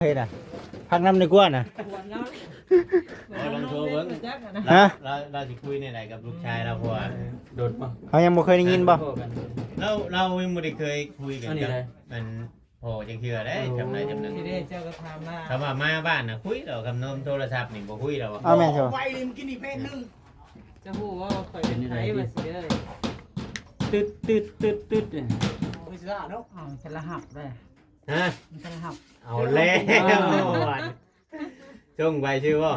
ເຮັດນະ ພັກນຳດີກວ່ານະ. ເອົາລອງໂທເບິ່ງ ຮະ? ລາວ ລາວຊິຄຸຍແນວໃດກັບລູກຊາຍລາວ ເພາະວ່າດົນບໍ່ ເຮົາຍັງບໍ່ເຄີຍໄດ້ຍິນບໍ່? ລາວ ລາວຍັງບໍ່ໄດ້ເຄີຍຄຸຍກັນກັບອັນພໍ່ຈັກເທື່ອເດ້. ໂອ້ ຈຳໄດ້ຈຳໜຶ່ງ ທີ່ເດ້ເຈົ້າກໍຖາມມາ ຄຳວ່າມາບ້ານນະຄຸຍແລ້ວ ຄຳນຳໂທລະສັບນີ້ບໍ່ຄຸຍແລ້ວ. ເອົາແມ່ນເຈົ້າ ໄວລິມກິນອີກເພດໜຶ່ງ. ຈະຮູ້ວ່າຂ້ອຍເປັນໃຜວ່າຊິເດີ ຕຶດໆໆໆ ເອີ ຄືຊິລະເນາະ ເອົາ ມັນຈະລະຫັບເດ້. ຮະ? ມັນຈະລະຫັບ ເອົາແລ້ວ ເອີ ບາດນີ້ ສົ່ງໄປຊື່ບໍ່?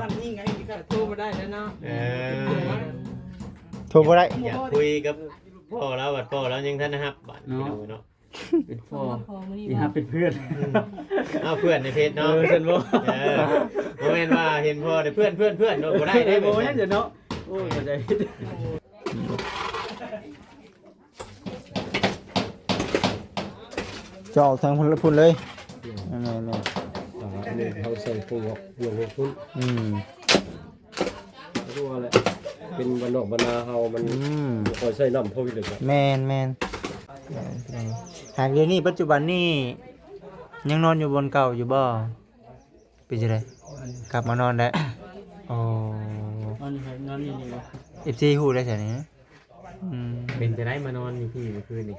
ໂທບໍ່ໄດ້ແລ້ວເນາະ. ເອີ ໂທບໍ່ໄດ້ ຢາກຄຸຍກັບພໍ່ລາວ ບັດພໍ່ລາວຍັງທັນໄດ້ຮັບ ບາດນີ້ເນາະ. ເປັນພໍ່ ພໍ່ມື້ນີ້ ຊິຮັບເປັນເພື່ອນ ອືມ ເອົາເພື່ອນໃນເຟສເນາະ. ເອີ ຊັ້ນບໍ່? ເອີ ບໍ່ແມ່ນວ່າເຫັນພໍ່ແຕ່ເພື່ອນ ເພື່ອນ ເພື່ອນ ໂດດບໍ່ໄດ້ເດ້ ບໍ່ແມ່ນເນາະ. ໂອ້ຍ ເຂົ້າໃຈຜິດ ຈະອອກທາງພຸ້ນລະພຸ້ນເລີຍ. ແມ່ນໆ ເຮົາໃສ່ໂປງອອກລົງພຸ້ນ. ອືມ ຄືວ່າແຫຼະ ເປັນບ້ານນອກບ້ານນາເຮົາມັນ ອືມ ບໍ່ຄ່ອຍໃຊ້ນ້ຳພໍກິນເລີຍ. ແມ່ນໆ ຫາກດຽວນີ້ປັດຈຸບັນນີ້ຍັງນອນຢູ່ບ່ອນເກົ່າຢູ່ບໍ່? ເປັນຈັ່ງໃດ ກັບມານອນແລ້ວ? ໂອ້ ນອນຢູ່ ນອນຢູ່ນີ້ບໍ່? ເອັຟຊີຮູ້ໄດ້ໃສນີ້? ອືມ ເປັນຈັ່ງໃດມານອນຢູ່ພີ້ມື້ຄືນນີ້?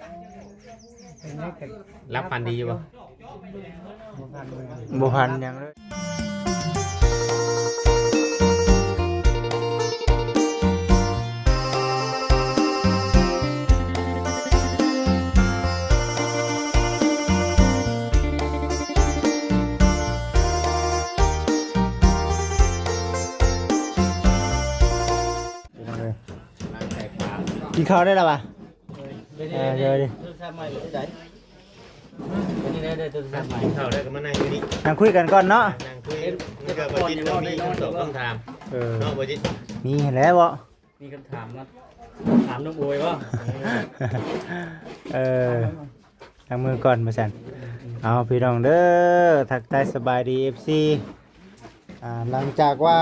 ເປັນໄດ້ກໍ ຫຼັບຝັນດີຢູ່ບໍ່? ບໍ່ຝັນ ບໍ່ຝັນຫຍັງເລີຍ. ພີ່ນ້ອງເອີຍ ກິນເຂົ້າໄດ້ແລ້ວຫວາ? ເອີ ເດີ ໂທລະສັບໃໝ່ໄດ້ໃດ? ນີ້ໄດ້ ໄດ້ໂທລະສັບໃໝ່ ກິນເຂົ້າແລ້ວກໍມານັ່ງຢູ່ນີ້ ນັ່ງຄຸຍກັນກ່ອນເນາະ ນັ່ງຄຸຍ ມັນກໍບໍ່ຈິດ ມີຄຳຕອບຄຳຖາມ ເອີ ເນາະ ບໍ່ຈິດ ມີຫັ້ນແຫຼະເບາະ ມີຄຳຖາມມາຖາມນ້ອງໂອຍບໍ່? ເອີ ລ້າງມືກ່ອນວ່າຊັ້ນ. ເອົາ ພີ່ນ້ອງເດີ ທັກທາຍສະບາຍດີ ເອັຟຊີ ອ່າ ຫຼັງຈາກວ່າ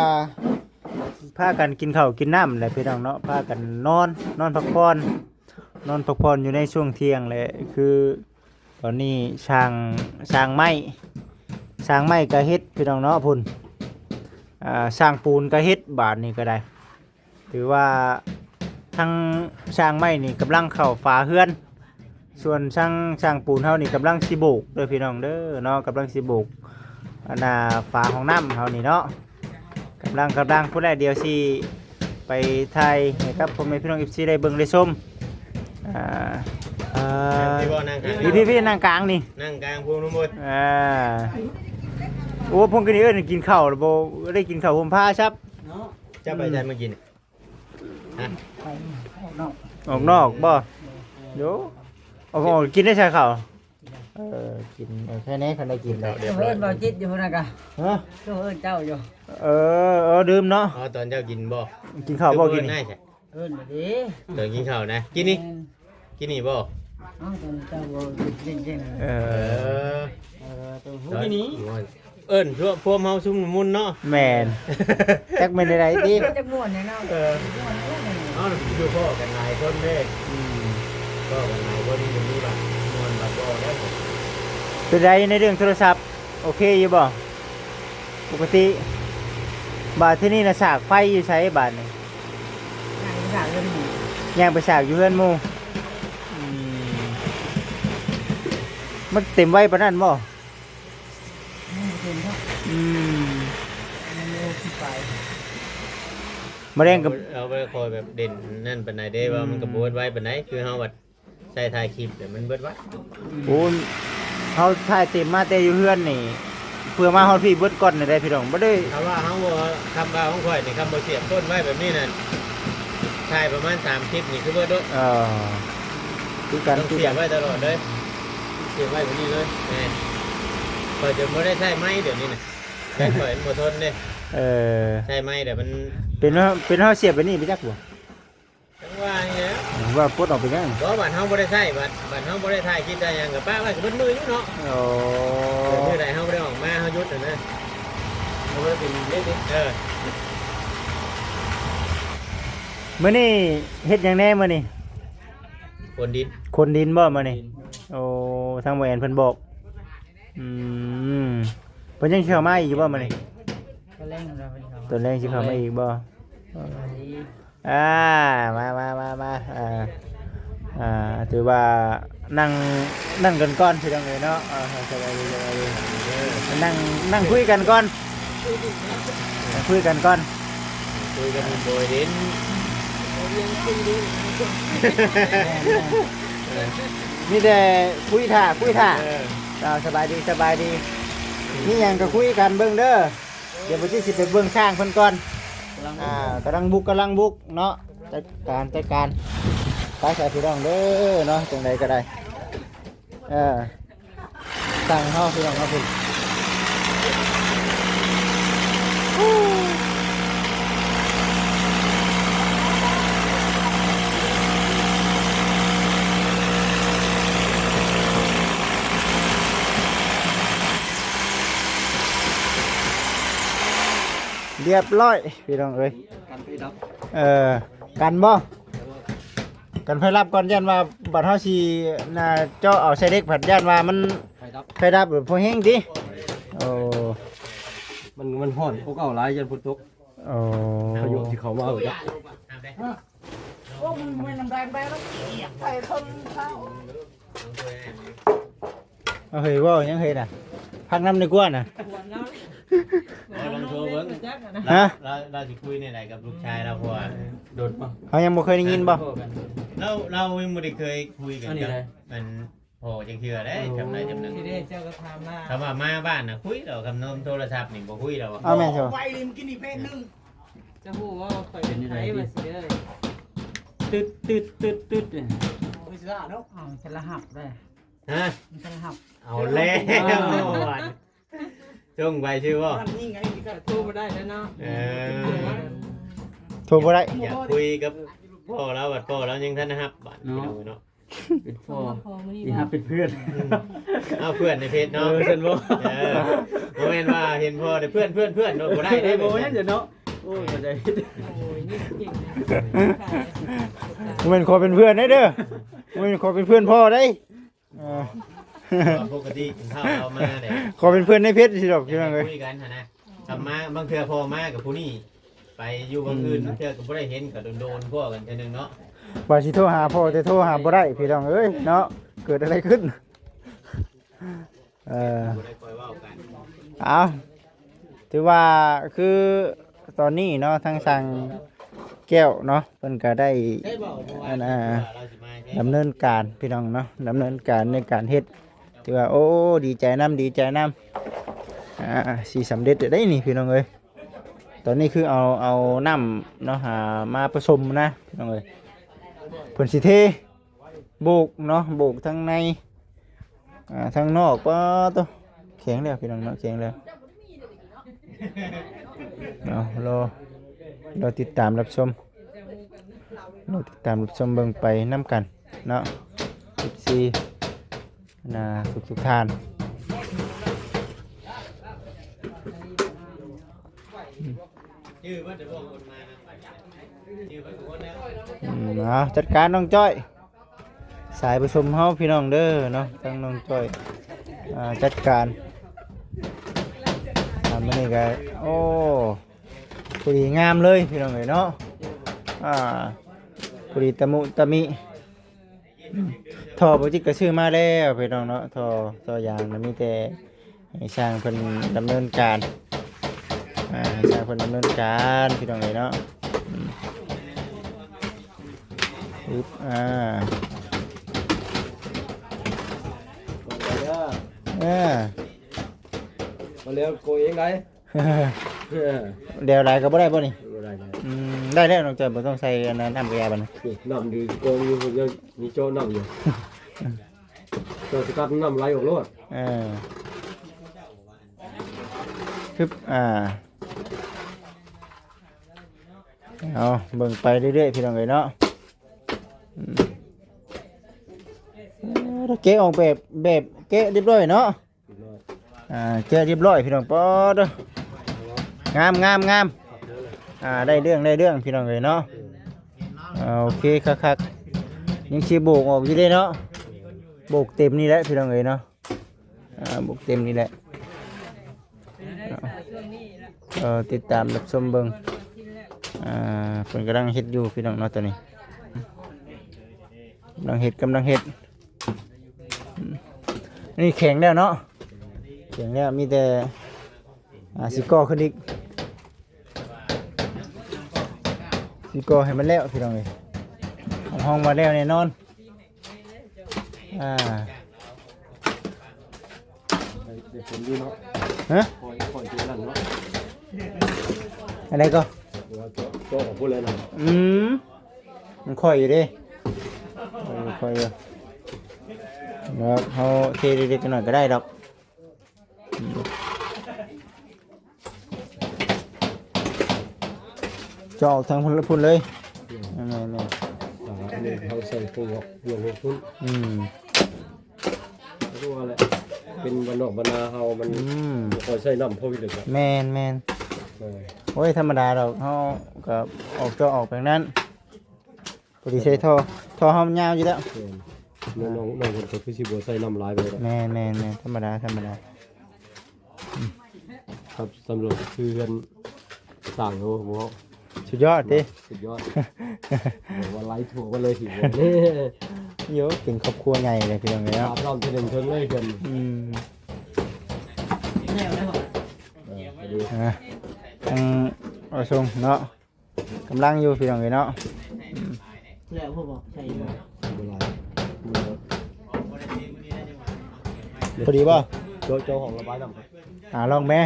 ພາກັນກິນເຂົ້າກິນນ້ຳແຫຼະ ພີ່ນ້ອງເນາະ ພາກັນນອນ ນອນພັກຜ່ອນ ນອນພັກຜ່ອນຢູ່ໃນຊ່ວງທ່ຽງແຫຼະ ຄືຕອນນີ້ຊ່າງ ຊ່າງໄມ້ ຊ່າງໄມ້ກໍເຮັດ ພີ່ນ້ອງເນາະ ພຸ້ນ ອ່າ ຊ່າງປູນກໍເຮັດ ບາດນີ້ກໍໄດ້ ຖືວ່າທັງຊ່າງໄມ້ນີ້ກຳລັງເຂົ້າຝາເຮືອນ ສ່ວນຊ່າງ ຊ່າງປູນເຮົານີ້ກຳລັງຊິໂບກເດີພີ່ນ້ອງເດີເນາະ ກຳລັງຊິໂບກອັນນ່າຝາຫ້ອງນ້ຳເຮົານີ້ເນາະ ກຳລັງ ກຳລັງພຸ້ນແຫຼະ ດຽວຊິໄປຖ່າຍໃຫ້ກັບພໍ່ແມ່ພີ່ນ້ອງເອັຟຊີໄດ້ເບິ່ງໄດ້ຊົມ ອ່າ ອ່າ ພີ່ໆ ນັ່ງກາງນີ້ ນັ່ງກາງພູນໝົດ ອ່າ ໂອ້ ພວກນີ້ເອີ້ນກິນເຂົ້າແລ້ວບໍ່ໄດ້ກິນເຂົ້າໂຮມພາຊັບເນາະ ຈະໄປໃສມາກິນ? ຮະ? ໄປອອກນອກ ອອກນອກບໍ່? ໂດ ອອກ ອອກກິນໄດ້ໃສເຂົ້າ? ເອີ ກິນ ເອີ ແຄ່ນີ້ຄັນໄດ້ກິນແລ້ວ ເອີ້ນເບົາຈິດຢູ່ພຸ້ນນະກະ ຮະ? ຄືເອີ້ນເຈົ້າຢູ່ ເອີ ເອີ ລືມເນາະ ອໍ ຕອນເຈົ້າກິນບໍ່? ກິນເຂົ້າບໍ່ກິນ? ເອີ້ນມາເດ້ ຕອນກິນເຂົ້ານະ ກິນນີ້ ແມ່ນ ກິນນີ້ບໍ່? ເອົ້າ ຕອນເຈົ້າບໍ່ກິນ ກິນ ກິນ ເອີ ເອີ ເອີ ຕອນ ກິນນີ້ ເອີ້ນພວກ ພວກເຮົາຊຸມນຸມເນາະ ແມ່ນ ຈັກແມ່ນໃດໆຕິ ຈັກມ່ວນແນ່ເນາະ ເອີ ມ່ວນແນ່ ເອົ້າ ຢູ່ພໍ້ກັນຫຼາຍຄົນເດ້ ອືມ ພໍ້ກັນຫຼາຍຄົນ ບໍ່ຮູ້ວ່າມ່ວນບັດບໍ່ແລ້ວ ເປັນໃດໃນເລື່ອງໂທລະສັບ ໂອເຄຢູ່ບໍ່? ປົກກະຕິ ບາດທີນີ້ນະ ສາກໄຟຢູ່ໃສບາດນີ້? ຍ່າງໄປສາກຢູ່ເຮືອນໝູ່ ຍ່າງໄປສາກຢູ່ເຮືອນໝູ່ ອືມ ມັນເຕັມໄວປານນັ້ນບໍ່? ອືມ ມັນບໍ່ຂຶ້ນໄປ ມະແລງກໍ ເຮົາບໍ່ໄດ້ຄ່ອຍແບບເດັ່ນນັ້ນປານໃດເດ້ ອືມ ວ່າມັນກໍບໍ່ເບິດໄວປານໃດ ຄືເຮົາບັດ ໃສ່ຖ່າຍຄລິບແລ້ວມັນເບິດໄວ ໂອ້ ເຮົາຖ່າຍເຕັມມາແຕ່ຢູ່ເຮືອນນີ້ ເພື່ອມາຮອດພີ້ເບິດກ່ອນນີ້ໄດ໋ພີ່ນ້ອງ ບໍ່ໄດ້ ຖ້າວ່າເຮົາບໍ່ ຄຳວ່າຂອງຂ້ອຍນີ້ ຄຳບໍ່ສຽບຕົ້ນໄວ້ແບບນີ້ນະ ຖ່າຍປະມານສາມຄລິບນີ້ຄືເບິດໂລດ ເອີ ຄືກັນ ຕ້ອງສຽບໄວ້ຕະຫຼອດເລີຍ ສຽບໄວ້ແບບນີ້ເລີຍ ແມ່ນ ຂ້ອຍຈົນບໍ່ໄດ້ໃຊ້ໄມ້ດຽວນີ້ນະ ແຕ່ຂ້ອຍມັນບໍ່ທົນເດ້ ເອີ ໃຊ້ໄມ້ແລ້ວມັນ ເປັນເຮົາ ເປັນເຮົາສຽບແບບນີ້ໄປຈັກບໍ່? ຈັ່ງວ່ານີ້ແຫຼະ ວ່າປົດອອກໄປຍັງ ບໍ່ ບາດເຮົາບໍ່ໄດ້ໃຊ້ ບາດ ບາດເຮົາບໍ່ໄດ້ຖ່າຍຄລິບຖ່າຍຫຍັງກໍປະໄວ້ກໍເບິດມື້ຢູ່ເນາະ ໂອ້ ແຕ່ມື້ໃດເຮົາບໍ່ໄດ້ອອກມາ ເຮົາຢຸດຫັ້ນນະ ເຮົາບໍ່ໄດ້ເປັນເຮັດເດ້ ເອີ ມື້ນີ້ເຮັດຫຍັງແດ່ມື້ນີ້? ຂົນດິນ ຂົນດິນບໍ່ມື້ນີ້? ໂອ້ ທາງບໍ່ແອນເພິ່ນບອກ ອືມ พิ่นยังสิเข้ามาอีกอยู่บ่มื้อนี้? ຕອນແລງເພິ່ນເຂົ້າມາ ຕອນແລງຊິເຂົ້າມາອີກບໍ່? ສະບາຍດີ ອ່າ ມາ ມາ ມາ ມາ ອ່າ ອ່າ ຖືວ່ານັ່ງ ນັ່ງກັນກ່ອນ ພີ່ນ້ອງເອີຍເນາະ. ອ່າ ສະບາຍດີ ສະບາຍດີ ນັ່ງ ນັ່ງຄຸຍກັນກ່ອນ ນັ່ງຄຸຍກັນກ່ອນ ຄຸຍກັນບໍ່ເຫັນ ມີແຕ່ຄຸຍຖ້າ ຄຸຍຖ້າ. ເອີ ອ່າ ສະບາຍດີ ສະບາຍດີ ມີຫຍັງກໍຄຸຍກັນເບິ່ງເດີ. ດຽວບໍ່ຈິດຊິໄປເບິ່ງຊ່າງເພິ່ນກ່ອນ. ກຳລັງ ອ່າ ກຳລັງບຸກ ກຳລັງບຸກເນາະ. ຈັດການ ຈັດການ ໄປຊະພີ່ນ້ອງເດີເນາະ. ຈັ່ງໃດກໍໄດ້ ເອີ ຊ່າງເຮົາ ພີ່ນ້ອງເຮົາພຸ້ນ. ຮຽບຮ້ອຍ ພີ່ນ້ອງເອີຍ ກັນໄຟດັບ. ເອີ ກັນບໍ່? ກັນໄຟດັບກ່ອນ ຢ້ານວ່າບັດເຮົາຊິນະ ເຈາະເອົາໃສ່ເຫຼັກ ພັດຢ້ານວ່າມັນໄຟດັບ ໄຟດັບ ໄຟດັບ ໂອ້ ມັນ ມັນຮ້ອນກວ່າເກົ່າຫຼາຍ ຢ້ານຝົນຕົກ. ໂອ້ ພາຍຸຊິເຂົ້າມາເອີຍ. ໂອ້ ມັນແມ່ນນ້ຳແດງໄປແລ້ວ ໄປເຖິງເຂົາ. ເອີ ເຮີ້ຍ ເວົ້າຫຍັງເຮີ້ຍນະ ພັກນຳດີກວ່ານະ. ເອົາລອງໂທເບິ່ງ ຮະ ລາວ ລາວຊິຄຸຍແນວໃດກັບລູກຊາຍລາວ ເພາະວ່າດົນບໍ່ ເຮົາຍັງບໍ່ເຄີຍໄດ້ຍິນບໍ່? ລາວ ລາວຍັງບໍ່ໄດ້ເຄີຍຄຸຍກັນ ອັນນີ້ ກັບ ນະ ອັນພໍ່ຈັກເທື່ອເດ້. ໂອ້ ຈຳໄດ້ ຈຳໄດ້ ເຈົ້າກໍຖາມມາ ຄຳວ່າມາບ້ານນະຄຸຍດອກ ຄຳນຳໂທລະສັບນີ້ບໍ່ຄຸຍດອກ. ເອົາແມ່ນ ໄວນີ້ ມື້ກີ້ນີ້ເພດໜຶ່ງ ຈະຮູ້ວ່າຂ້ອຍເປັນໃຜວ່າຊິເດີ ຕຶດ ຕຶດ ຕຶດ ຕຶດ ໂອ້ຍ ຊິລະເນາະ ເອົາ ຈະລະຫັບເດ້. ຮະ ມັນຈະລະຫັບ ເອົາແລ້ວ ເອົາ ສົ່ງໄປຊື່ບໍ່? ໂທບໍ່ໄດ້ແລ້ວເນາະ. ເອີ ໂທບໍ່ໄດ້ ຢາກຄຸຍກັບພໍ່ລາວ ບັດພໍ່ລາວຍັງທັນໄດ້ຮັບ ບາດນີ້ເນາະ ເນາະ ເປັນພໍ່ ພໍ່ມື້ນີ້ ຊິຮັບເປັນເພື່ອນ. ເອົາ ເພື່ອນໃນເຟສເນາະ. ເອີ ຊັ້ນບໍ່? ເອີ ບໍ່ແມ່ນວ່າເຫັນພໍ່ແຕ່ເພື່ອນ ເພື່ອນ ເພື່ອນ ໂດດບໍ່ໄດ້ເດ້ ບໍ່ແມ່ນເນາະ. ໂອ້ຍ ເຂົ້າໃຈຜິດ ໂອ້ຍ ນີ້ເກັ່ງນະ ບໍ່ແມ່ນຂໍເປັນເພື່ອນເດ້ ບໍ່ແມ່ນຂໍເປັນເພື່ອນພໍ່ເດ້. ເອີ ປົກກະຕິເຖົ້າເຮົາມາເດ້ ຂໍເປັນເພື່ອນໃນເຟສຊິດອກ ພີ່ນ້ອງເອີຍ ຄຸຍກັນຫັ້ນນະ. ກັບມາບາງເທື່ອພໍ່ມາກັບຜູ້ນີ້ ໄປຢູ່ບ່ອນອື່ນ ບາງເທື່ອກໍບໍ່ໄດ້ເຫັນ ກໍໂດນໆພໍ້ກັນເທື່ອໜຶ່ງເນາະ. ວ່າຊິໂທຫາພໍ່ ແຕ່ໂທຫາບໍ່ໄດ້ ພີ່ນ້ອງເອີຍເນາະ ເກີດອະໄລຂຶ້ນ? ເອີ ບໍ່ໄດ້ຄ່ອຍເວົ້າກັນ. ເອົາ ຖືວ່າຄືຕອນນີ້ເນາະ ທາງຊ່າງແກ້ວເນາະ ເພິ່ນກໍໄດ້ ອັນ ດຳເນີນການ ພີ່ນ້ອງເນາະ ດຳເນີນການໃນການເຮັດ ຖືວ່າ ໂອ້ ດີໃຈນຳ ດີໃຈນຳ ອ່າ ຊິສຳເລັດໄດ້ນີ້ ພີ່ນ້ອງເອີຍ. ຕອນນີ້ຄືເອົາ ເອົານ້ຳເນາະ ຫາມາປະສົມນະ ພີ່ນ້ອງເອີຍ ເພິ່ນຊິເທ ໂບກເນາະ ໂບກທັງໃນ ອ່າ ທັງນອກ. ປາໂຕ ແຂງແລ້ວ ພີ່ນ້ອງເນາະ ແຂງແລ້ວ. ເອົາ ລໍ ລໍຕິດຕາມຮັບຊົມ ລໍຕິດຕາມຮັບຊົມເບິ່ງໄປນຳກັນເນາະ ເອັຟຊີ ນະ ທຸກໆທ່ານ. ອືມ ເອົາ ຈັດການນ້ອງຈ້ອຍ ສາຍປະສົມເຮົາ ພີ່ນ້ອງເດີເນາະ ທາງນ້ອງຈ້ອຍ ອ່າ ຈັດການ. ອ່າ ມື້ນີ້ກໍ ໂອ້ ພໍດີງາມເລີຍ ພີ່ນ້ອງເອີຍເນາະ ອ່າ ພໍດີຕະມຸຕະມິ. ທໍ່ບໍ່ຈິດກໍຊື້ມາແລ້ວ ພີ່ນ້ອງເນາະ ທໍ່ ທໍ່ຢາງນະ ມີແຕ່ ໃຫ້ຊ່າງເພິ່ນດຳເນີນການ ອ່າ ໃຫ້ຊ່າງເພິ່ນດຳເນີນການ ພີ່ນ້ອງເອີຍເນາະ. ອືມ ອຶບ ອ່າ ເອີ ມາແລ້ວໂກເອງໄດ. ເອີ ແລ້ວຫຼາຍກໍບໍ່ໄດ້ບໍ່ນີ້? ບໍ່ໄດ້ ອືມ ໄດ້ແລ້ວ ນ້ອງຈອຍບໍ່ຕ້ອງໃສ່ອັນນັ້ນ ນ້ຳກະຢາບັດນີ້ ນີ້ນ້ຳຢູ່ກອງຢູ່ ຍັງມີເຈາະນ້ຳຢູ່ ເຈົ້າສະກັດນ້ຳໄຫຼອອກໂລດ. ເອີ ຮຶບ ອ່າ ເອົາ ເບິ່ງໄປເລື້ອຍໆ ພີ່ນ້ອງເອີຍເນາະ. ອືມ ເອີ ແກະອອກແບບ ແບບແກະຮຽບຮ້ອຍເນາະ. ອ່າ ແກະຮຽບຮ້ອຍ ພີ່ນ້ອງ ປາດເດີ ງາມ ງາມ ງາມ ອ່າ ໄດ້ເລື່ອງ ໄດ້ເລື່ອງ ພີ່ນ້ອງເອີຍເນາະ. ອ່າ ໂອເຄ ຄັກໆ ຍັງຊິໂບກອອກຢູ່ເດ້ເນາະ ໂບກເຕັມນີ້ແຫຼະ ພີ່ນ້ອງເອີຍເນາະ. ອ່າ ໂບກເຕັມນີ້ແຫຼະ ເນາະ ເອີ ຕິດຕາມຮັບຊົມເບິ່ງ ອ່າ ເພິ່ນກຳລັງເຮັດຢູ່ພີ່ນ້ອງເນາະ ຕອນນີ້ ກຳລັງເຮັດ ກຳລັງເຮັດ ນີ້ແຂງແລ້ວເນາະ ແຂງແລ້ວ ມີແຕ່ ອ່າ ຊິກໍ່ຂຶ້ນອີກ ຊິກໍ່ໃຫ້ມັນແລ້ວພີ່ນ້ອງເອີຍ ຮັບຮອງວ່າແລ້ວແນ່ນອນ ອ່າ ໄດ້ຜົນຢູ່ເນາະ ຮະ ຄ່ອຍ ຄ່ອຍເຈາະນັ້ນເນາະ ອັນໃດກໍ ເຈາະ ເຈາະອອກພຸ້ນແລ້ວນະ ອືມ ມັນຄ່ອຍຢູ່ເດ້ ເອີ ຄ່ອຍຢູ່ ແລ້ວເຮົາເທເລັກໆ ໜ້ອຍໆ ກໍໄດ້ດອກ ອືມ ເຈາະອອກທາງພຸ້ນ ພຸ້ນເລີຍ ແມ່ນໆ ອ່າ ອັນນີ້ເຮົາໃສ່ໂພງອອກ ລວງຫົວພຸ້ນ ອືມ ຄືວ່າແຫຼະ ເປັນບ້ານນອກບ້ານນາເຮົາມັນ ອືມ ບໍ່ຄ່ອຍໃຊ້ນ້ຳພໍດີດອກ ແມ່ນໆ ເອີ ໂອ້ຍ ທຳມະດາດອກ ເຮົາກໍອອກ ເຈາະອອກແບບນັ້ນ ພໍດີໃສ່ທໍ່ ທໍ່ເຮົາມັນຍາວຢູ່ແລ້ວ ແມ່ນ ນ້ອງ ນ້ອງເພິ່ນກໍຄືຊິບໍ່ໃສ່ນ້ຳຫຼາຍປານໃດດອກ ແມ່ນໆໆ ທຳມະດາ ທຳມະດາ ຄັບ ສຳລັບຄືເຮືອນສ້າງໂຫ ບໍ່ ສຸດຍອດຕິ ສຸດຍອດ ບອກວ່າໄຫຼທົ່ວມາເລີຍ ໂຢ ເປັນຄອບຄົວໃຫຍ່ເລີຍພີ່ນ້ອງເອີຍເນາະ ສາມລອບເທິງເທິງເລີຍເພິ່ນ ອືມ ແລ້ວແລ້ວ ເອີ ພໍດີ ອ່າ ທາງ ເອົາສົ່ງເນາະ ກຳລັງຢູ່ພີ່ນ້ອງເອີຍເນາະ ອືມ ແລ້ວບໍ່ ໃສ່ບໍ່ ບໍ່ຫຼາຍ ບໍ່ຫຼາຍ ພໍດີບໍ່ ໂຈະ ໂຈະຫ້ອງລະບາຍນ້ຳ ອ່າ ລອງແມ້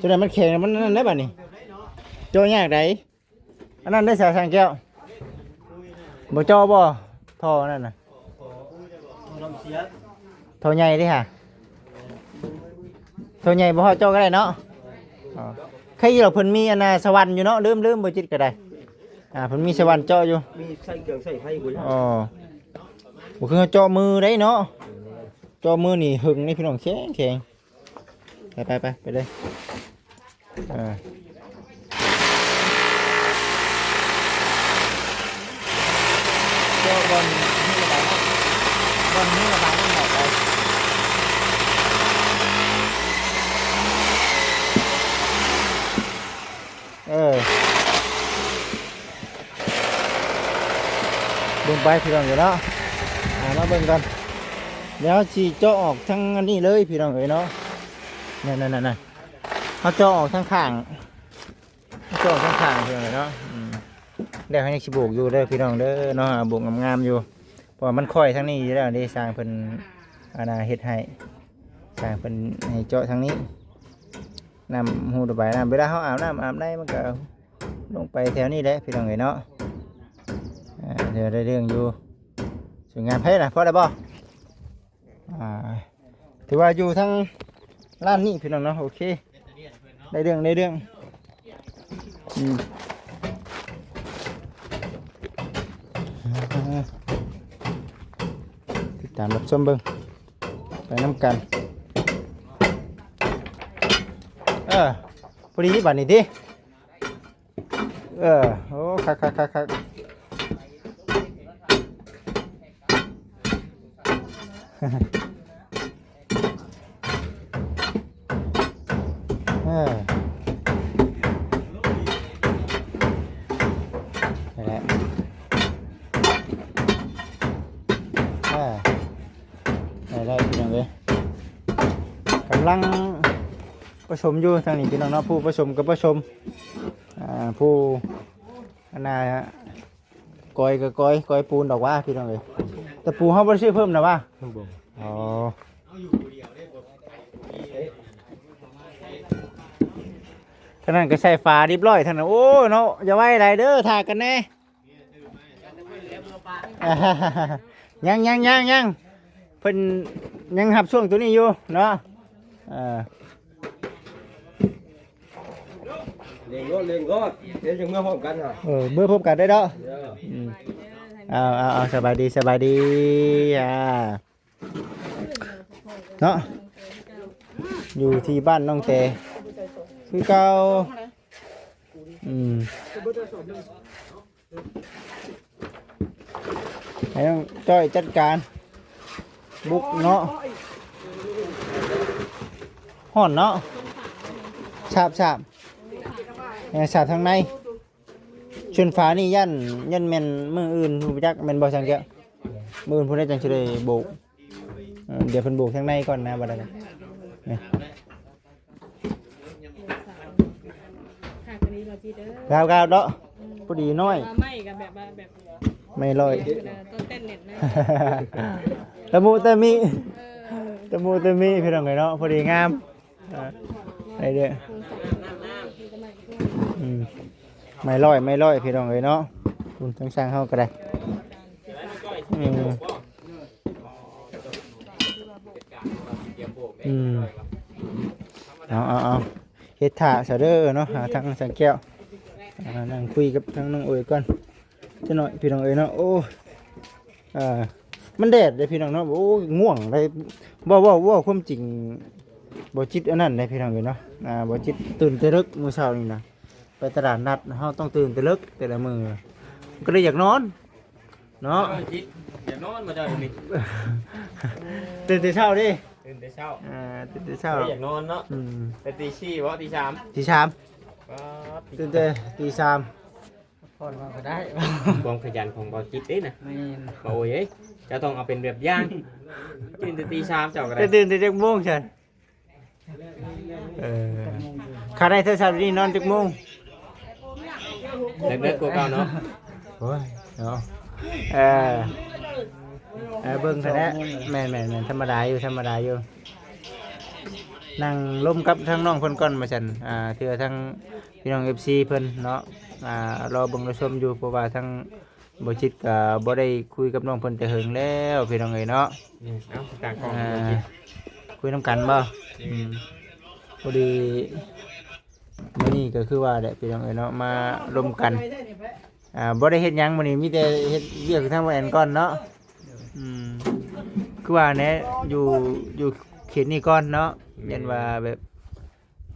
ຕົວໃດມັນແຂງ ມັນນັ້ນໄດ໋ບາດນີ້ ເຈາະຍາກໃດ໋ ອັນນັ້ນໄດ້ສາ ຊ່າງແກ້ວ ບໍ່ເຈາະບໍ່ ທໍ່ນັ້ນນະ ທໍ່ໃຫຍ່ເດ້ຫາ ທໍ່ໃຫຍ່ບໍ່ຮອດເຈາະກໍໄດ້ເນາະ ອໍ ໃຄຢູ່ດອກ ເພິ່ນມີອັນນ່າສະຫວັນຢູ່ເນາະ ລືມ ລືມ ບໍ່ຈິດກໍໄດ້ ອ່າ ເພິ່ນມີສະຫວັນເຈາະຢູ່ ມີໃສ່ເຄື່ອງໃສ່ໄຟພຸ້ນ ອໍ ບໍ່ຄືເຮົາເຈາະມືໄດ໋ເນາະ ເຈາະມືນີ້ເຫິງເດ້ພີ່ນ້ອງ ແຂງ ແຂງ ໄປ ໄປ ໄປ ໄປເລີຍ ເອີ ເຈາະບ່ອນມີລະບາຍນ້ຳ ບ່ອນມີລະບາຍນ້ຳອອກໄປ ເອີ ເບິ່ງໄປພີ່ນ້ອງເອີຍເນາະ ອ່າ ມາເບິ່ງກັນ ດຽວຊິເຈາະອອກທາງອັນນີ້ເລີຍພີ່ນ້ອງເອີຍເນາະ ນັ້ນໆໆ ເຮົາເຈາະອອກທາງຂ້າງ ເຈາະທາງຂ້າງເພິ່ນເນາະ ອືມ ແລ້ວເຮົາຍັງຊິໂບກຢູ່ເດີພີ່ນ້ອງເດີເນາະ ໂບກງາມໆຢູ່ ເພາະວ່າມັນຄ່ອຍທາງນີ້ຢູ່ແລ້ວເດ້ ຊ່າງເພິ່ນ ອັນນ່າ ເຮັດໃຫ້ ຊ່າງເພິ່ນໃຫ້ເຈາະທາງນີ້ ນ້ຳ ຮູລະບາຍນ້ຳ ເວລາເຮົາອາບນ້ຳອາບໃນ ມັນກໍລົງໄປແຖວນີ້ແຫຼະພີ່ນ້ອງເອີຍເນາະ ອ່າ ເດີ ໄດ້ເລື່ອງຢູ່ ສວຍງາມ ເຮັດລະ ພໍແລ້ວບໍ່? ອ່າ ຖືວ່າຢູ່ທາງຮ້ານນີ້ພີ່ນ້ອງເນາະ ໂອເຄ ໄດ້ເລື່ອງ ໄດ້ເລື່ອງ ອືມ ຕິດຕາມຮັບຊົມເບິ່ງໄປນຳກັນ ເອີ ພໍດີບັດນີ້ຕິ. ເອີ ໂອ້ ຄັກໆໆໆ ເອີ ນີ້ແຫຼະ ເອີ ໄດ້ໆ ພີ່ນ້ອງເອີຍ ກຳລັງປະສົມຢູ່ທາງນີ້ ພີ່ນ້ອງເນາະ ຜູ້ປະສົມກໍປະສົມ ອ່າ ຜູ້ ອັນນ່າ ກອຍກໍກອຍ ກອຍປູນດອກຫວ່າ ພີ່ນ້ອງເອີຍ ຕະປູເຮົາບໍ່ໄດ້ຊື້ເພີ່ມນະຫວ່າ ບໍ່ ອໍ ທາງນັ້ນກໍໃສ່ຝາຮຽບຮ້ອຍ ທາງນັ້ນ ໂອ້ ເນາະ ຢ່າໄວຫຼາຍເດີ ຖ້າກັນແດ່ ຍັງໆໆໆ ເພິ່ນຍັງຮັບຊ່ວງຕົວນີ້ຢູ່ເນາະ ເອີ ເລັ່ງໂລດ ເລັ່ງໂລດ ເຮັດຈັ່ງເມືອພ້ອມກັນຫະ ເອີ ເມືອພ້ອມກັນໄດ້ເນາະ ເອີ ອືມ ເອົາໆໆ ສະບາຍດີ ສະບາຍດີ ອ່າ ເນາະ ຢູ່ທີ່ບ້ານນ້ອງແຕຄືເກົ່າ ອືມ. ໃຫ້ນ້ອງຈ້ອຍຈັດການ ບຸກເນາະ ຮ້ອນເນາະ ສາບ ສາບ ເອີ ສາບທາງໃນ. ສ່ວນຝານີ້ຢ້ານ ຢ້ານແມ່ນມື້ອື່ນ ບໍ່ຈັກແມ່ນບໍ່ ຊ່າງແກ້ວ? ມື້ອື່ນພຸ້ນແຫຼະ ຈັ່ງຊິໄດ້ໂບກ. ເອີ ດຽວເພິ່ນໂບກທາງໃນກ່ອນນະ ບັດນັ້ນນະ. ນີ້ ຄັກອີ່ຫຼີບໍ່ຈິດເອີຍ ງາມໆເນາະ. ອືມ ພໍດີນ້ອຍ ວ່າໄມ້ກໍແບບວ່າແບບ ໄມ້ຮ້ອຍ ເອີ ຕົ້ນເຕັ້ນເນັດນະ ຕະມຸຕະມິ ເອີ ຕະມຸຕະມິ ພີ່ນ້ອງເອີຍເນາະ. ພໍດີງາມ ອ່າ ໄດ້ເດີ້ ອືມ ໄມ້ຮ້ອຍ ໄມ້ຮ້ອຍ ພີ່ນ້ອງເອີຍເນາະ. ຄຸນທາງຊ່າງເຮົາກໍໄດ້ ອືມ ອືມ ເອົາ ເອົາ ເຮັດຖ້າຊະເດີ້ເນາະ. ຫາທາງຊ່າງແກ້ວ ອ່າ ນັ່ງຄຸຍກັບທາງນ້ອງໂອຍກ່ອນຈັກໜ້ອຍ ພີ່ນ້ອງເອີຍເນາະ. ໂອ້ ອ່າ ມັນແດດເດ້ພີ່ນ້ອງເນາະ. ໂອ້ຍ ງ່ວງເດ້ ເວົ້າ ເວົ້າ ເວົ້າຄວາມຈິງ ບໍ່ຈິດອັນນັ້ນເດ້ພີ່ນ້ອງເອີຍເນາະ. ອ່າ ບໍ່ຈິດຕື່ນແຕ່ເລິກມື້ເຊົ້ານີ້ນະ ໄປຕະຫຼາດນັດ ເຮົາຕ້ອງຕື່ນແຕ່ເລິກແຕ່ລະມື້ ກໍເລີຍຢາກນອນເນາະ. ເອີ ຈິດ ຢາກນອນບໍ່ເຈົ້າດຽວນີ້? ຕື່ນແຕ່ເຊົ້າເດ້ ຕື່ນແຕ່ເຊົ້າ ອ່າ ຕື່ນແຕ່ເຊົ້າ ກໍເລີຍຢາກນອນເນາະ. ອືມ ແຕ່ຕີສີ່ບໍ່ ຕີສາມ? ຕີສາມ ປ້າດ ຕື່ນແຕ່ຕີສາມ ພັກຜ່ອນກ່ອນກໍໄດ້ ຄວາມຂະຫຍັນຂອງບໍ່ຈິດເດ້ນະ. ແມ່ນ ບໍ່ໂອຍເອີຍ ເຈົ້າຕ້ອງເອົາເປັນແບບຢ່າງ ຕື່ນແຕ່ຕີສາມເຈົ້າກໍໄດ້. ຈະຕື່ນແຕ່ຈັກໂມງຊັ້ນ? ເອີ ຄັນໄດ້ໂທລະສັບນີ້ນອນຈັກໂມງ? ເລິກໆກວ່າເກົ່າເນາະ. ໂອ້ຍເນາະ ເອີ ເອີ ເບິ່ງຫັ້ນແຫຼະ. ແມ່ນໆໆ ທຳມະດາຢູ່ ທຳມະດາຢູ່. ນັ່ງລົມກັບທາງນ້ອງເພິ່ນກ່ອນວ່າຊັ້ນ ອ່າ ເທື່ອທາງ ພີ່ນ້ອງເອັຟຊີເພິ່ນເນາະ ອ່າ ລໍເບິ່ງລໍຊົມຢູ່ ເພາະວ່າທາງບໍ່ຈິດກໍບໍ່ໄດ້ຄຸຍກັບນ້ອງເພິ່ນແຕ່ເຫິງແລ້ວ ພີ່ນ້ອງເອີຍເນາະ. ອືມ ເອົາ ຕາກ້ອງ ອ່າ ບໍ່ຈິດ ຄຸຍນຳກັນບໍ່? ອືມ ອືມ ພໍດີມື້ນີ້ກໍຄືວ່າແຫຼະ ພີ່ນ້ອງເອີຍເນາະ ມາລົມກັນ. ອ່າ ບໍ່ໄດ້ເຮັດຫຍັງມື້ນີ້ ມີແຕ່ເຮັດວຽກທາງແອນກ່ອນເນາະ. ອືມ ຄືວ່າແຫຼະ ຢູ່ ຢູ່ເຂດນີ້ກ່ອນເນາະ. ແມ່ນ ຢ້ານວ່າແບບ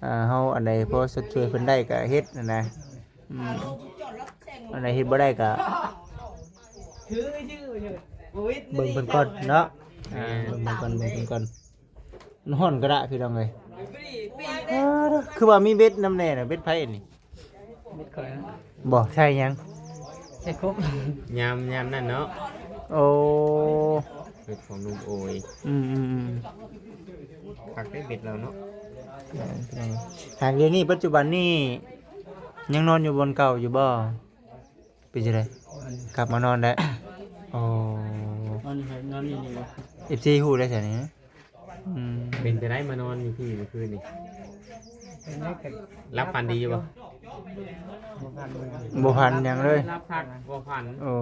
ອ່າ ເຮົາອັນໃດພໍຊົດເຊີຍເພິ່ນໄດ້ກໍເຮັດຫັ້ນນະ. ອືມ ອັນໃດເຮັດບໍ່ໄດ້ກໍເບິ່ງເພິ່ນກ່ອນເນາະ. ອ່າ ເບິ່ງເພິ່ນກ່ອນ ເບິ່ງເພິ່ນກ່ອນ. ມັນຮ້ອນກະດະ ພີ່ນ້ອງເອີຍ. ອ້າ ຄືວ່າມີເບັດນຳແດ່ນະ ເບັດໃຜອັນນີ້? ເບັດຂ້ອຍນະ. ບໍ່ ໃສ່ຫຍັງ? ໃສ່ກົບ ຍາມ ຍາມນັ້ນເນາະ. ໂອ້ ເບັດຂອງໜຸ່ມໂອຍ. ອືມໆໆ ຄັກເດ້ເບັດລາວເນາະ. ຫາກດຽວນີ້ ປັດຈຸບັນນີ້ ຍັງນອນຢູ່ບ່ອນເກົ່າຢູ່ບໍ່? ເປັນຈັ່ງໃດ ກັບມານອນແລ້ວ? ໂອ້ ນອນນີ້ ນອນນີ້ນີ້ບໍ່? ເອັຟຊີຮູ້ໄດ້ຊັ້ນນີ້. ອືມ ເປັນຈັ່ງໃດມານອນຢູ່ພີ້ມື້ຄືນນີ້? ເປັນໄດ? ຫຼັບຝັນດີຢູ່ບໍ່? ບໍ່ຝັນ ບໍ່ຝັນຫຍັງເລີຍ ຫຼັບຄັກບໍ່ຝັນ. ໂອ້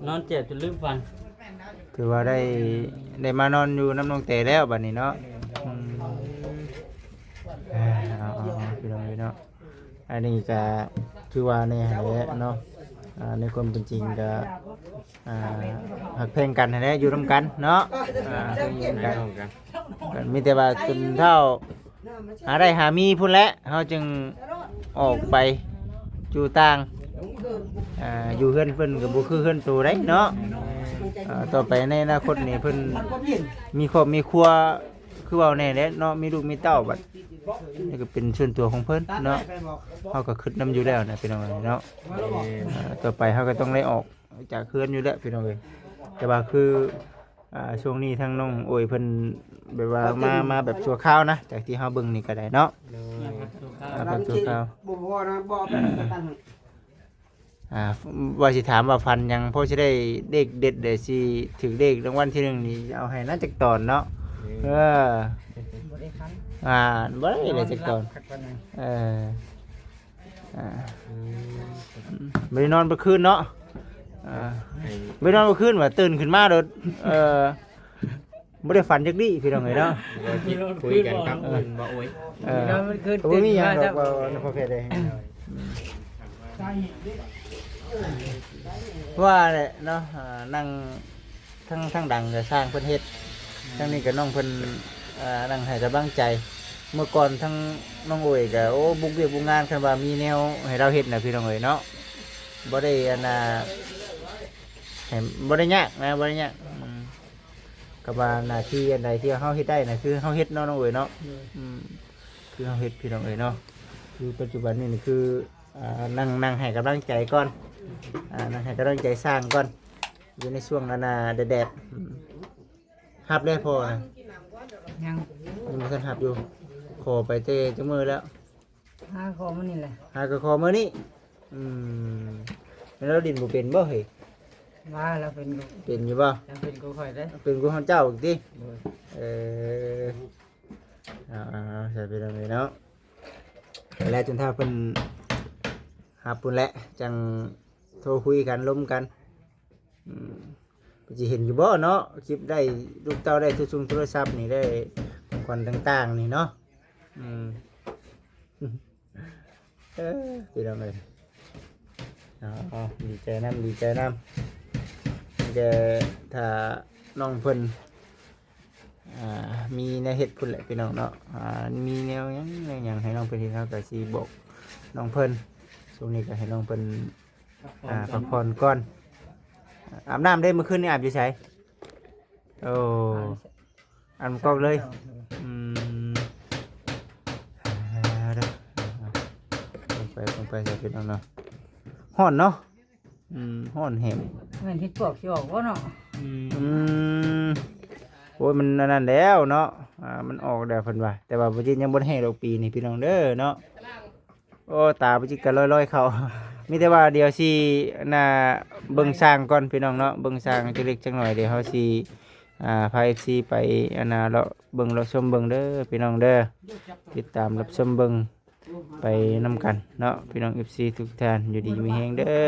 ນອນແຈ່ບຈົນລືມຝັນ. ຖືວ່າໄດ້ ໄດ້ມານອນຢູ່ນຳນ້ອງແຕແລ້ວບັດນີ້ເນາະ. ອືມ ເອົາໆໆ ພີ່ນ້ອງເອີຍເນາະ. ອັນນີ້ກໍຄືວ່າແນ່ຫັ້ນແຫຼະເນາະ ອ່າ ໃນຄວາມເປັນຈິງກໍ ອ່າ ຮັກແພງກັນຫັ້ນແຫຼະ ຢູ່ນຳກັນເນາະ. ອ່າ ເປັນພີ່ນ້ອງກັນ ກໍມີແຕ່ວ່າຈົນເຖົ້າຫາໄດ້ຫາມີພຸ້ນແຫຼະ ເຮົາຈຶ່ງອອກໄປຢູ່ຕ່າງ ອ່າ ຢູ່ເຮືອນເພິ່ນກໍບໍ່ຄືເຮືອນໂຕໃດເນາະ. ອ່າ ຕໍ່ໄປໃນອະນາຄົດນີ້ເພິ່ນມີຄອບມີຄົວ ຄືເວົ້າແນ່ແຫຼະເນາະ ມີລູກມີເຕົ້າ ບັດນີ້ກໍເປັນສ່ວນຕົວຂອງເພິ່ນເນາະ. ເຮົາກໍຄິດນຳຢູ່ແລ້ວນະ ພີ່ນ້ອງເອີຍເນາະ. ເອີ ຕໍ່ໄປເຮົາກໍຕ້ອງໄດ້ອອກຈາກເຮືອນຢູ່ແລ້ວ ພີ່ນ້ອງເອີຍ. ແຕ່ວ່າຄື ອ່າ ຊ່ວງນີ້ທາງນ້ອງໂອຍເພິ່ນແບບວ່າມາ ມາແບບຊົ່ວຄາວນະ ຈາກທີ່ເຮົາເບິ່ງນີ້ກໍໄດ້ເນາະ. ໂດຍ ມາພັກຊົ່ວຄາວ ອ່າ ພັກຊົ່ວຄາວ ບໍ່ພໍນະ ບໍ່ເອົາໄປປະກັນ. ອ່າ ວ່າຊິຖາມວ່າຝັນຫຍັງ ພໍຊິໄດ້ເລກເດັດ ໄດ້ຊິຖືກເລກລາງວັນທີໜຶ່ງນີ້ ເອົາໃຫ້ນະຈັກຕອນເນາະ. ເອີ ບໍ່ໄດ້ຝັນ ອ່າ ບໍ່ໄດ້ເລີຍຈັກຕອນ. ເອີ ອ່າ ອືມ ບໍ່ໄດ້ນອນເບິດຄືນເນາະ. ອ່າ ບໍ່ໄດ້ນອນເບິດຄືນ ວ່າຕື່ນຂຶ້ນມາໂດດ ເອີ ບໍ່ໄດ້ຝັນຈັກດີ້ ພີ່ນ້ອງເອີຍເນາະ. ເອີ ຄິດຄຸຍກັນກັບເພິ່ນບໍ່ໂອຍ. ເອີ ບໍ່ມີຫຍັງດອກ ວ່ານຳພໍ່ແພດເດ້. ວ່າແຫຼະເນາະ ອ່າ ນັ່ງ ທັງ ທັງດັງກໍຊ່າງເພິ່ນເຮັດ ທັງນີ້ກໍນ້ອງເພິ່ນ ອ່າ ນັ່ງໃຫ້ກຳລັງໃຈ. ເມື່ອກ່ອນທັງນ້ອງໂອຍກໍ ໂອ້ ບຸກວຽກບຸກງານ ຄັນວ່າມີແນວໃຫ້ລາວເຮັດນະ ພີ່ນ້ອງເອີຍເນາະ ບໍ່ໄດ້ ອັນນ່າ ໃຫ້ ບໍ່ໄດ້ຍາກນະ ບໍ່ໄດ້ຍາກ. ອືມ ກໍວ່າໜ້າທີ່ອັນໃດທີ່ເຮົາເຮັດໄດ້ນະ ຄືເຮົາເຮັດເນາະ ນ້ອງເອີຍເນາະ. ອືມ ຄືເຮົາເຮັດພີ່ນ້ອງເອີຍເນາະ ຄືປັດຈຸບັນນີ້ນີ້ຄື ອ່າ ນັ່ງ ນັ່ງໃຫ້ກຳລັງໃຈກ່ອນ ອ່າ ນັ່ງໃຫ້ກຳລັງໃຈຊ່າງກ່ອນ ຢູ່ໃນຊ່ວງອັນນ່າແດດໆ ອືມ ຮັບແລ້ວພໍ່ນະ? ຍັງ ຍັງບໍ່ທັນຮັບຢູ່ ຂໍໄປແຕ່ຈັກມື້ແລ້ວ? ຫາຂໍມື້ນີ້ແຫຼະ ຫາກໍຂໍມື້ນີ້ ອືມ ແລ້ວລາວຫຼິ້ນບໍ່ເປັນບໍ່ເຮີ້ຍ? ວ່າລາວເປັນຢູ່ ເປັນຢູ່ບໍ່? ລາວເປັນກວ່າຂ້ອຍເດ້ ເປັນກວ່າເຈົ້າອີກຕິ? ໂດຍ ເອີ ເອົາໆໆ ໃສ່ໄປນຳເລີຍເນາະ ແລ້ວຈົນຖ້າເພິ່ນຮັບພຸ້ນແຫຼະ ຈັ່ງໂທຄຸຍກັນລົມກັນ ອືມ ເພິ່ນຊິເຫັນຢູ່ບໍ່ເນາະ ຄລິບໄດ້ລູກເຕົ້າໄດ້ໂທລະຊົງໂທລະສັບນີ້ ໄດ້ຂອງຂວັນຕ່າງໆນີ້ເນາະ ອືມ ເອີ ພີ່ນ້ອງເອີຍ ເອົາໆ ດີໃຈນຳ ດີໃຈນຳ ມີແຕ່ຖ້ານ້ອງເພິ່ນ ອ່າ ມີແນວເຮັດພຸ້ນແຫຼະພີ່ນ້ອງເນາະ ອ່າ ມີແນວຫຍັງແນວຫຍັງໃຫ້ນ້ອງເພິ່ນເຮັດ ເຮົາກໍຊິບອກນ້ອງເພິ່ນ ຊ່ວງນີ້ກໍໃຫ້ນ້ອງເພິ່ນ ອ່າ ພັກຜ່ອນກ່ອນ ອາບນ້ຳເດ້ ມື້ຄືນນີ້ອາບຢູ່ໃສ? ໂອ້ ອາບນ້ຳກອກເລີຍ ອືມ ເອົາເດີ ເບິ່ງໄປເບິ່ງໄປ ໃສ່ພີ່ນ້ອງເນາະ ຮ້ອນເນາະ ອືມ ຮ້ອນແຮງ ແມ່ນເຫັດປວກຊິອອກບໍ່ເນາະ? ອືມ ໂອ້ຍ ມັນອັນນັ້ນແລ້ວເນາະ ອ່າ ມັນອອກແລ້ວເພິ່ນວ່າ ແຕ່ວ່າບໍ່ຈິດຍັງບໍ່ແຫ້ງດອກປີນີ້ພີ່ນ້ອງເດີເນາະ ໂອ້ ຕາບໍ່ຈິດກໍລອຍໆເຂົ້າ ມີແຕ່ວ່າດຽວຊິ ອັນນ່າ ເບິ່ງຊ່າງກ່ອນພີ່ນ້ອງເນາະ ເບິ່ງຊ່າງຈັກເລັກຈັກໜ້ອຍ ດຽວເຮົາຊິ ອ່າ ພາ ເອັຟຊີ ໄປ ອັນນ່າ ເລາະເບິ່ງເລາະຊົມເບິ່ງເດີພີ່ນ້ອງເດີ ຕິດຕາມຮັບຊົມເບິ່ງ ໄປນຳກັນເນາະ ພີ່ນ້ອງ ເອັຟຊີ ທຸກທ່ານ ຢູ່ດີມີແຮງເດີ.